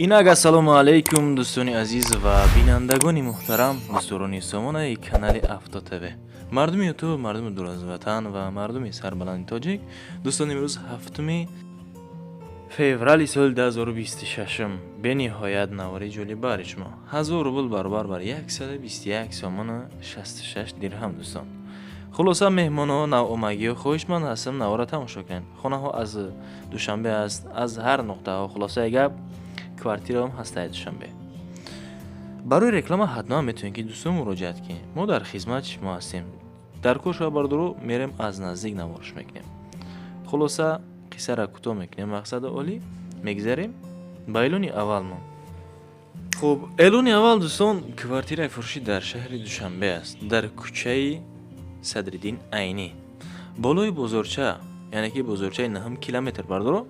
Инак, ассалому алайкум, дӯстони азиз ва бинандагони муҳтарам, дӯстдорони сомонаи канали Авто ТВ, мардуми Ютуб, мардуми дур аз ватан ва мардуми сарбаланди тоҷик. Дӯстон, имрӯз 7 феврали соли 2026. Бениҳоят навори ҷолиб барои шумо. 1000 рубл баробар бар 121 сомону 66 дирҳам. Дӯстон, хулоса, меҳмонҳо, навомагиҳо, хоҳишманд ҳастам, навора тамошо кунед. Хонаҳо аз Душанбе аст, аз ҳар нуқтаҳо. Хулосаи гап, квартираам ҳастаи Душанбе. Барои реклама ҳатман метавонед, ки, дӯстон, муроҷиат кунед. Мо дар хизмати шумо ҳастем. Дар кор шава, бардоро, мерем, аз наздик наворш мекунем. Хулоса, қиссара кӯтоҳ мекунем, мақсади олӣ мегзарем ба эълони аввалмон. Хуб, эълони аввал, дӯстон, квартираи фурӯшӣ дар шаҳри Душанбе аст, дар кӯчаи Садриддин Айнӣ, болои бозорча, яъне ки бозорчаи наҳум километр. Бардоро,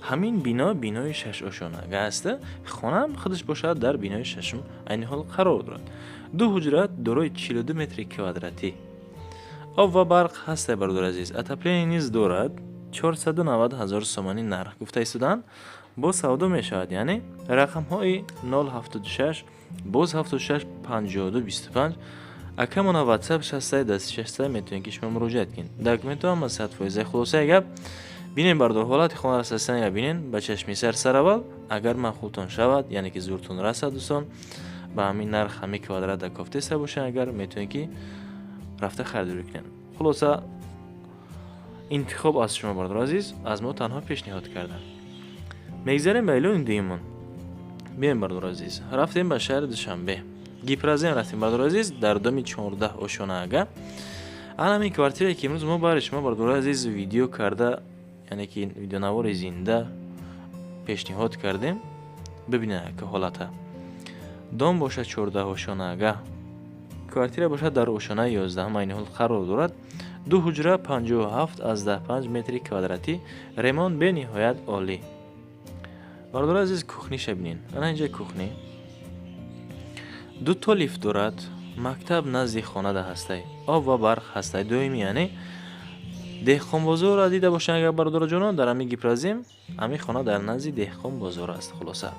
ҳамин бино бинои шашошонага аст. Хонаам худаш бошад, дар бинои шашум айни ҳол қарор дорад. Ду ҳуҷра, дорои 42 метри квадратӣ. Об ва барқ ҳастай, бародари азиз, отопление низ дорад. 490 ҳазор сомонӣ нарх гуфта истоданд, боз савдо мешавад. Яъне рақамҳои 076 боз 76 52 25 акамона WhatsApp шастай, дасти шастай, метавонед, ки шумо муроҷиат кунед. Документҳо ҳама 100%. Хулосаи гап, бинен, бардор, ҳолати хонаро састания бинен ба чашми сар. Сараввал агар маъқултон шавад, яъне ки зуртон расад, дӯстон, ба ҳамин нарх ҳамин квадрат да кофтеста бошад, агар метавонед, ки рафта харидорӣ кунед. Хулоса, интихоб аз шумо, бардор азиз, аз мо танҳо пешниҳод карда. Мегзарем ба эълони дуюмон. Биёем, бардор азиз, рафтем ба шаҳри Душанбе, Гипрозем рафтем, бардор азиз, дар доми 14 ошонаага. Ана ҳамин квартирае, ки имрӯз мо барои шумо, бардори азиз, видео карда, яъне ки видеонавори зинда пешниҳод кардем. Бибинед, ки ҳолата. Дом бошад 14 ошонаага, квартира бошад дар ошонаи 11-ум айни ҳол қарор дорад. Ду ҳуҷра, 57,5 метри квадратӣ, ремонт бениҳоят олӣ. Бародари азиз, кухниша бинед, ана инҷа кухни, дуто лифт дорад, мактаб назди хонада ҳастай, об ва барқ ҳастай доимӣ. Яъне Деҳқонбозорро дида бошанд агар, бародароҷонон, дар ҳамин Гипрозем ҳамин хона дар назди Деҳқонбозор аст. Хулоса,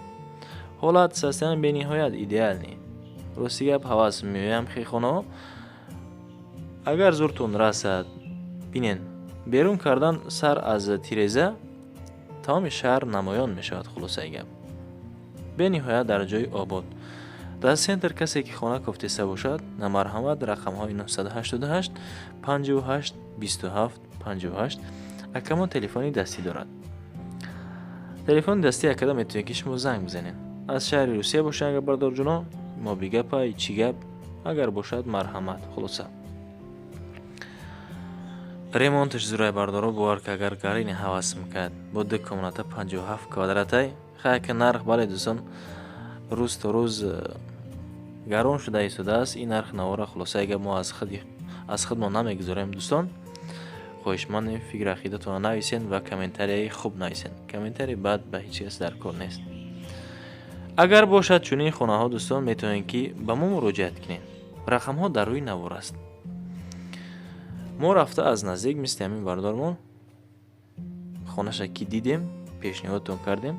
ҳолат состояние бениҳоят идеальный. Рости гап, ҳавас меоям хе хонаҳо. Агар зуртон расад, бинен, берун кардан сар аз тиреза тамоми шаҳр намоён мешавад. Хулосаи гап, бениҳоят дар ҷои обод, дар центр. Касе ки хона кофтеста бошад, намарҳамат, рақамҳои 988 58 27 58 акамон телефони дастӣ дорад. Телефони дастӣ акада метавонед, ки шумо занг бизанед. Аз шаҳри Русия бошад агар, бардорҷоно, мо бигапай чӣ гап агар бошад, марҳамат. Хулоса, ремонташ зурай, бардоро, бовар ки, агар гарини ҳавас мекард. Бо ду комната, 57 квадратай. Хайка нарх, бале, дӯстон, рӯз то рӯз гарон шуда истодааст ин нарх навора. Хулосаи гап, мо аз худ мо намегузорем. Дӯстон, хоҳишмандем, фикр ақидатонро нависен ва комментарияи хуб нависен. Комментарии бад ба ҳеҷ кас дар кор нест. Агар бошад чунин хонаҳо, дӯстон, метавонед, ки ба мо муроҷиат кунед. Рақамҳо дар рӯи навор аст. Мо рафта аз наздик, мисли ҳамин бардормон, хонаша ки дидем, пешниҳодтон кардем.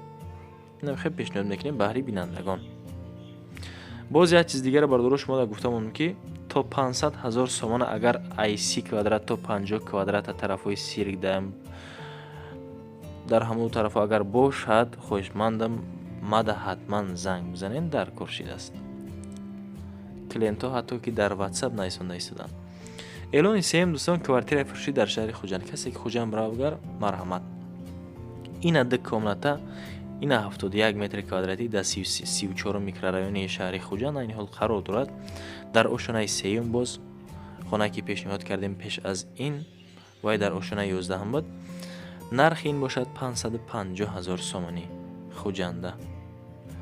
Хел пешниҳод мекунем баҳри бинандагон. Боз як чиз дигара, бардоро, шумо гуфта мондем, ки то 500 ҳазор сомона, агар ай 30 квадрат то 50 квадрата тарафҳои Сирк даам, дар ҳамон тарафҳо агар бошад, хоҳишмандам, мада ҳатман занг бизанед. Дар кор шидааст. Клиентҳо ҳатто ки дар WhatsApp нависонда истоданд. Эълони сеюм, дӯстон, квартираи фурӯшӣ дар шаҳри Хуҷанд. Касе ки Хуҷанд равгар, марҳамат. Ина ду комната, ина 71 метри квадратӣ, дар 34 микрорайони шаҳри Хуҷанд айни ҳол қарор дорад, дар ошонаи сеюм. Боз хонае, ки пешниҳод кардем пеш аз ин, вай дар ошонаи 11-ум буд. Нархи ин бошад 550 ҳазор сомонӣ, Хуҷанда.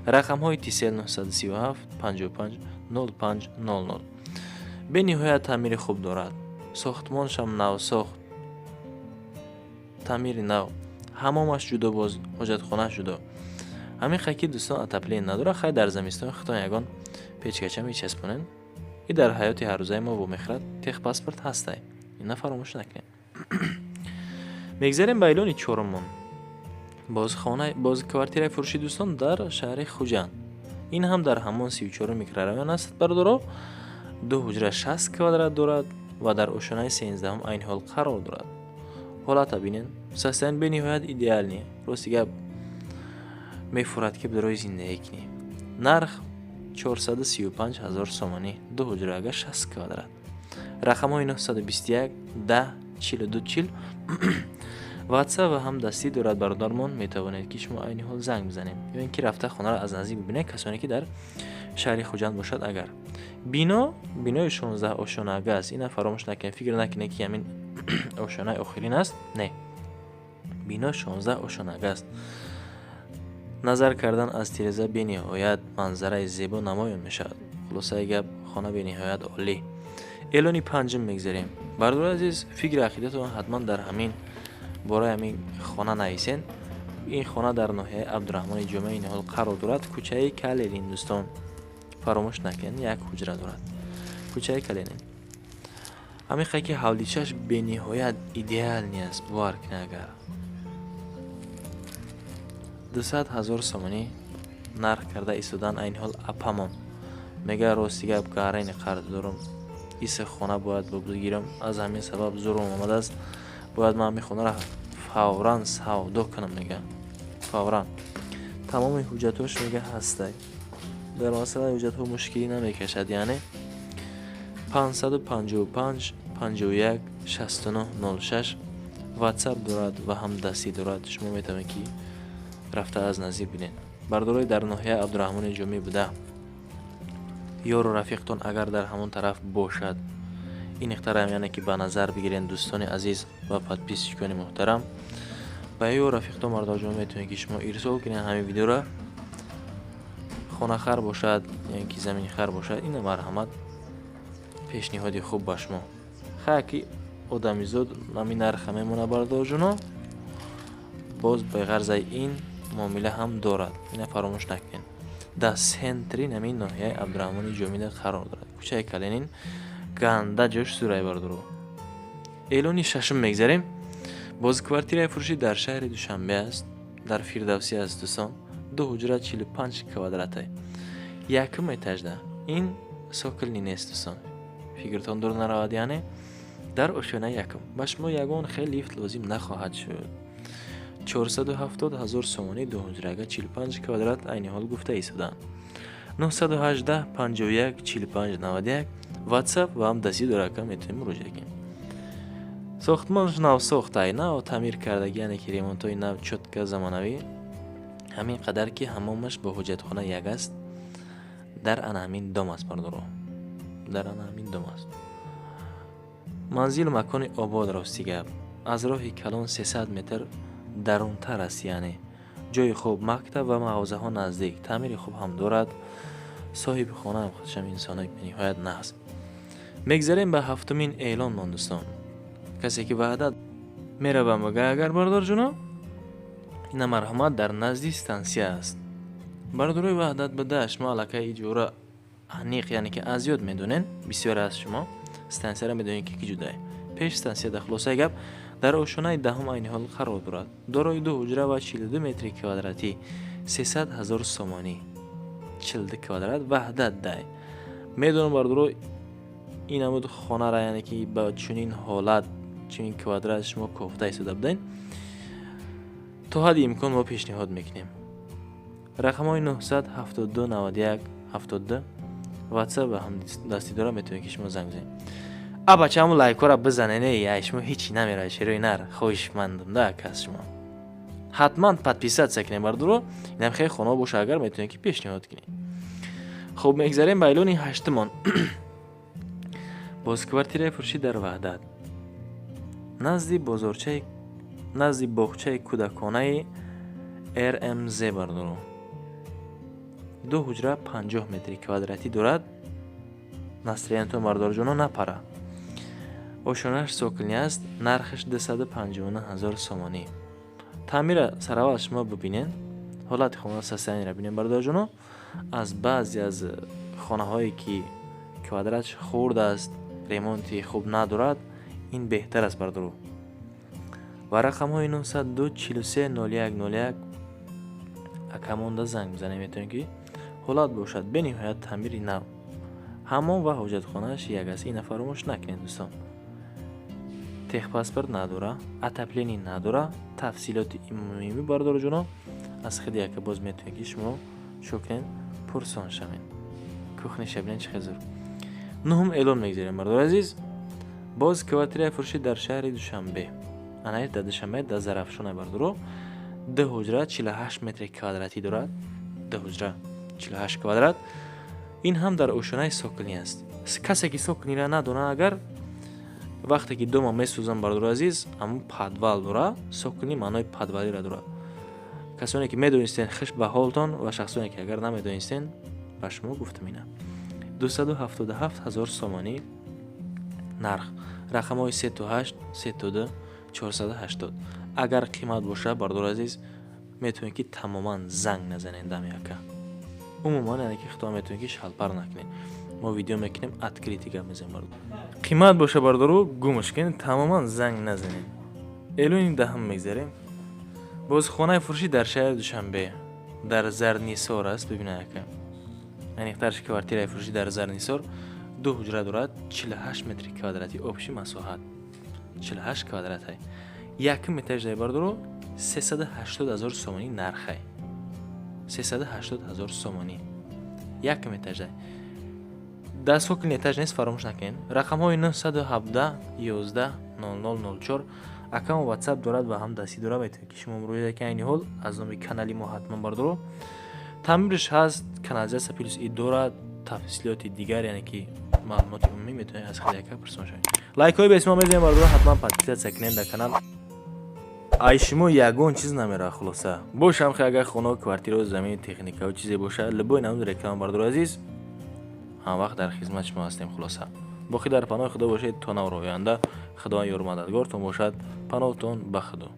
Рақамҳои Тисел 937 55 05 00. Бениҳоят таъмири хуб дорад, сохтмоншам навсохт, таъмири нав, ҳамомаш ҷудо, боз ҳоҷатхонааш ҷудо. Ҳамин хай ки, дӯстон, отопление надорад. Хай, дар замистон худтон ягон печкача мечаспонед. И дар ҳаёти ҳаррӯзаи мо вомехӯрад, техпаспорт ҳастай, ина фаромӯш накунед. Мегзарем ба эълони чоруммон. Боз хона, боз квартираи фурӯшӣ, дӯстон, дар шаҳри Хуҷанд. Ин ҳам дар ҳамон 34 микрорайон аст, бародаро. Ду ҳуҷра, 60 квадрат дорад ва дар ошонаи 13-ум айни ҳол қарор дорад. Ҳолата бинед, состояние бениҳоят идеальный. Рости гап, мефурад, ки барои зиндагӣ кунӣ. Нарх 435 ҳазор сомонӣ, ду ҳуҷрага, 60 квадрат. Рақамҳои 921 10 42 40, WhatsApp ва ҳам дастӣ дорад бародармон. Метавонед, ки шумо айни ҳол занг бизанед ё ин ки рафта хонаро аз наздик бибинед, касоне ки дар шаҳри Хуҷанд бошад. Агар бино, бинои 16 ошонага аст, ина фаромӯш накунед. Фикр накунед, ки ҳамин ошонаи охирин аст. Не, бино 16 ошонага аст. Назар кардан аз тиреза, бениҳоят манзараи зебо намоён мешавад. Хулосаи гап, хона бениҳоят олӣ. Эълони панҷум мегзарем. Бародари азиз, фикри ақидатон ҳатман дар ҳамин бораи ҳамин хона нависен. Ин хона дар ноҳияи Абдураҳмони Ҷомӣ айни ҳол қарор дорад, кӯчаи Калинин. Дӯстон, фаромӯш накунед, як ҳуҷра дорад, кӯчаи Калинин. Ҳамин ки ҳавличаш бениҳоят идеальный аст, бовар кунед. Агар 200 000 сомонӣ нарх карда истодан айни ҳол апамон мега. Рости гап, гарани қарз дорам, иси хона бояд бигирам, аз ҳамин сабаб зурум омадааст, бояд ман ҳамин хонаро фавран савдо кунам, мега, фавран. Тамоми ҳуҷҷатҳош, мега, ҳастай, дар масъалаи ҳуҷҷатҳо мушкилӣ намекашад. Яъне 555 51 69 06 WhatsApp дорад ва ҳам дастӣ дорад. Шумо метавонед, ки рафта аз наздик бинед. Бардорои дар ноҳияи Абдураҳмони Ҷомӣ буда, ёру рафиқтон агар дар ҳамон тараф бошад, ин ихтарам, яъне ки ба назар бигирен. Дӯстони азиз ва подписчикони муҳтарам, ба ёру рафиқтон, мардоҷон, метавонед, ки шумо ирсол кунед ҳамин видеоро. Хонахар бошад ё ин ки заминихар бошад, ина марҳамат, пешниҳоди хуб ба шумо. Хая, ки одамизод ҳамин нарха мемона, бардорҷуно, боз беғарзаи ин муомила ҳам дорад, ина фаромӯш накунед. Дар центри ҳамин ноҳияи Абдураҳмони Ҷомида қарор дорад, кӯчаи Калинин, ганда ҷош сурай, бардоро. Эълони шашум мегзарем. Боз квартираи фурӯшӣ дар шаҳри Душанбе аст, дар Фирдавсӣ аст, дӯстон. Ду ҳуҷра, 45 квадратай, якум этажда. Ин цокольный нест, дӯстон, фикртон дур наравад. Яъне дар ошёнаи якум ба шумо ягон хел лифт лозим нахоҳад шуд. 470 ҳазор сомонӣ, ду ҳуҷрага, 45 квадрат айни ҳол гуфта истоданд. 918 51 45 91 WhatsApp ва ҳам дастӣ дорака, метавонем муроҷиат кунем. Сохтмонаш навсохтай, нав таъмир кардаги, яъне ки ремонтҳои нав, чётко, замонавӣ. Ҳамин қадар ки ҳамомаш бо ҳоҷатхона як аст. Дар ана ҳамин дом аст, бардоро, дар ана ҳамин дом аст. Манзилу макони обод. Рости гап, аз роҳи калон 300 метр дарунтар аст, яъне ҷои хуб, мактаб ва мағозаҳо наздик, таъмири хуб ҳам дорад. Соҳиби хонаам худшам инсонои бениҳоят нағз. Мегзарем ба ҳафтумин эълонмон, дӯстон. Касе ки Ваҳдат меравам га, агар бардорҷуно, ина марҳамат, дар назди стансия аст. Бардорои Ваҳдат буда, шумо аллакай иҷора аниқ, яъне ки аз ёд медонен. Бисёре аз шумо стансияро медонед, ки ки ҷудае пеш стансия. Дар хулосаи гап, дар ошонаи 10-ум айни ҳол қарор дорад. Дорои ду ҳуҷра ва 42 метри квадратӣ, 300 ҳазор сомонӣ, 42 квадрат, Ваҳдат дай. Медонам, бардоро, ин намуд хонара, яъне ки ба чунин ҳолат, чунин квадрат шумо кофта истода будед. То ҳадди имкон мо пешниҳод мекунем. Рақамҳои 972 91 72 WhatsApp ва ҳам дастӣ дора, метавонед, ки шумо занг бизанед. А бача, ҳамун лайкҳоро бизанед. Не, ай шумо ҳечи намеравед, шерои нар. Хоҳишмандам да, кас шумо ҳатман подписаться кунед, бардоро. Инам хеле хонаҳо боша, агар метавонед, ки пешниҳод кунед. Хуб, мегзарем ба эълони ҳаштумон. Боз квартираи фурӯшӣ дар Ваҳдат, назди бозорчаи, назди боғчаи кӯдаконаи РМЗ, бардоро. Ду ҳуҷра, 50 метри квадратӣ дорад. Настроениятон, бардорҷоно, напара. Ошёнаш цокольный аст. Нархаш 259 ҳазор сомонӣ. Таъмира сараввал шумо бибинед, ҳолати хона, состояниеро бинед, бардорҷоно. Аз баъзе аз хонаҳое ки квадратш хурд аст, ремонти хуб надорад, ин беҳтар аст, бардоро. Ва рақамҳои 902 43 01 01. Акамонда занг бизанем, метавонем, ки ҳолат бошад бениҳоят таъмири нав, ҳаммом ва ҳоҷатхонааш як аст. Ина фаромӯш накунед, дӯстон. Техпаспорт надора, отопление надора. Тафсилоти муҳими, бародароҷоно, аз худи яка боз метавонед, ки шумо чӯ кунед, пурсон шавед. Кухниша бинед, чӣ хел зур. Нуҳум эълон мегузарем, бародари азиз. Боз квартираи фурӯшӣ дар шаҳри Душанбе, ана дар Душанбе, дар Зарафшона, бародаро. Ду ҳуҷра, 48 метри квадратӣ дорад. Ду ҳуҷра, 48 квадрат. Ин ҳам дар ошёнаи Соколӣ аст. Касе ки Соколиро надонад, агар вақте ки дома месӯзам, бародари азиз, ҳамун подвал дора. Соколӣ маънои подвалиро дорад. Касоне ки медонистен, хуш ба ҳолтон, ва шахсоне ки агар намедонистен, ба шумо гуфтам. Ина 277 ҳазор сомонӣ нарх. Рақамҳои 3 то 8, 3 то 2, 480. Агар қимат боша, бародари азиз, метавонед, ки тамоман занг назанед дами ака умуман, яъне ки худо метавонед, ки шалпар накунед. Мо видео мекунем, открытый гап мезанем, бародар. Қимат боша, бародару, гумш кунед, тамоман занг назанед. Эълони даҳам мегзарем. Боз хонаи фурӯшӣ дар шаҳри Душанбе, дар Зарнисор аст. Бибинед, ака, аниқтарш квартираи фурӯшӣ дар Зарнисор, ду ҳуҷра дорад, 48 метри квадрати общий масоҳат, 48 квадратай. Якум этаждай, бародаро, 380 ҳазор сомонӣ нархай. 380 ҳазор сомонӣ якум этаждай. Дар цокольный этаж нест, фаромӯш накунед. Рақамҳои 917 11 00 04. Акамо Ватсап дорад ва ҳам дастӣ дорад. Метавонед, ки шумо муроҷиат ки айни ҳол аз номи канали мо ҳатман, бардоро. Таъмирш ҳаст, канализатсия плюс и дорад. Тафсилоти дигар, яъне ки маълумоти умумӣ, метавонед аз худи ака пурсон шавед. Лайкҳои бесимо мезанем, бардоро, ҳатман подписаться кунед дар канал. Ай шумо ягон чиз намера. Хулоса, бошам хе, агар хона, квартирао, замини, техникао, чизе боша, любой намуд реклама, бардори азиз, ҳамвақт дар хизмати шумо ҳастем. Хулоса, боқӣ дар паноҳи Худо бошед то навро оянда. Худованд ёру мададгортон бошад. Паноҳтон ба Худо.